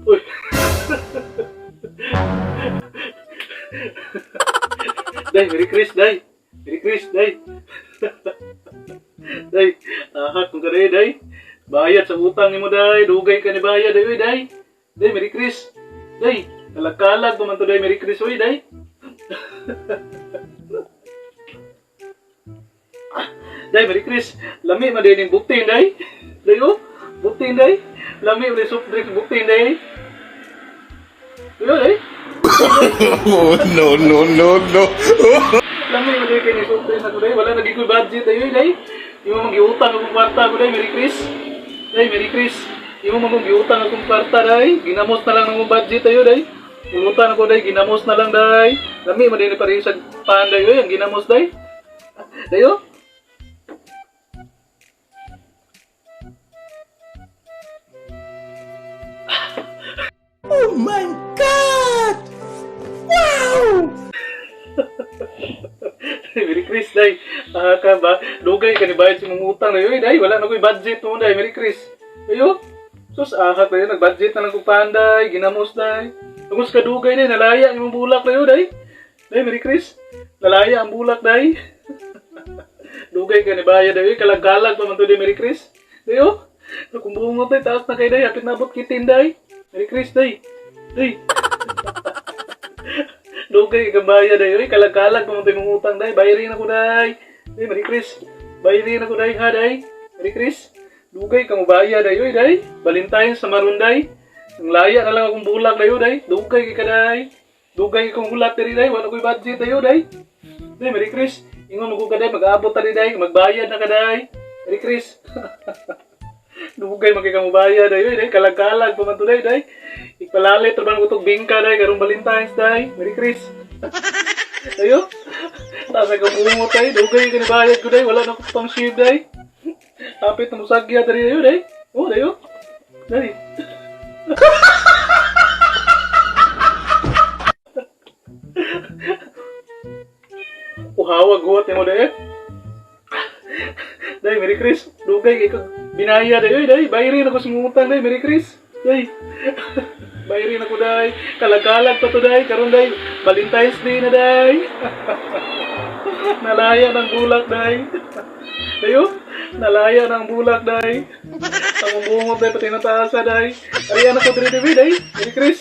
Uy. Day, Merry Chris, day. Merry Chris, day. Day, ahak kung ka day, day. Bayad sa utang nimo, day. Dugay ka ni bayad, day, uy, day. Day, Merry Chris. Day, kalag-kalag pa man to, day. Merry Chris, uy, day. Day, Merry Chris. Lami man day ning buktin, day. Day, oh. Buktin, day. Lami man day soft drinks buktin, day. Uy, day. Oh, no, no, no, no. Lami man day kay ni soft drinks ako, day. Wala naging ko'y budget, day, uy, day. Imo mang giutang akong kwarta ko, day. Merry Chris. Day, Merry Chris. Imo mang giutang akong kwarta, day. Ginamos na lang ng budget ayo, day. Utang ako, day. Ginamos na lang, day. Lami man day ni pareho sa panday, uy. Ang ginamos, day. Day, oh. Oh my God! Wow! Merry Chris, day. Ah, ka ba? Dugay ka ni bayad sa imong utang na day. Wala na ko'y budget mo, day. Merry Chris. Ayo. Sus, ahak na yun. Nag-budget na lang kong panday. Ginamos, day. Tungos ka dugay, day. Nalaya ang imong bulak na yun, day. Day, Merry Chris. Nalaya ang bulak, day. Dugay ka ni bayad, day. Kalag-kalag pa man to, day. Merry Chris. Day, oh. Nakumbungot, day. Taas na kay, day. Hapit nabot kitin, day. Merry Chris, day. Day. Dugay ka bayad day. Uy, kalag-kalag pa man to imong utang day. Bayarin ako day. Day, Merry Chris. Bayarin ako day ha day. Merry Chris. Dugay ka mo bayad day. Uy, day. Balintayin sa maron day. Ang laya na lang akong bulak dayo day. Dugay ka day. Dugay kong hulat diri day. Wala ko'y budget dayo day. Day, Merry Chris. Ingon mo ko ka day. Mag-aabot ta day. Magbayad na ka day. Merry Chris. Dugay man kay ka mobayad day. Uy, day. Kalag-kalag pa man to day day. Ipalalit ra ba tog bingka day karong Valentine's day. Merry Chris. Ayo. Taas ako bungot day. Dugay ka ni bayad ko day. Wala na ko pang shave day. Hapit na musagya diri dayo day. Oh, dayo. Day. Uhawag huwat nimo day. Day, Merry Chris. Dugay kay kag binaya day. Oy, day, bayrin ako sa utang day. Merry Chris. Day. Bayrin ako day. Kalagalag pa to day. Karon day, Valentine's Day na day. Nalaya ng bulak day. Dayo, nalaya ng bulak day. Ang umbungot day pati nataasa day. Ariyan ako diri day, day. Merry Chris.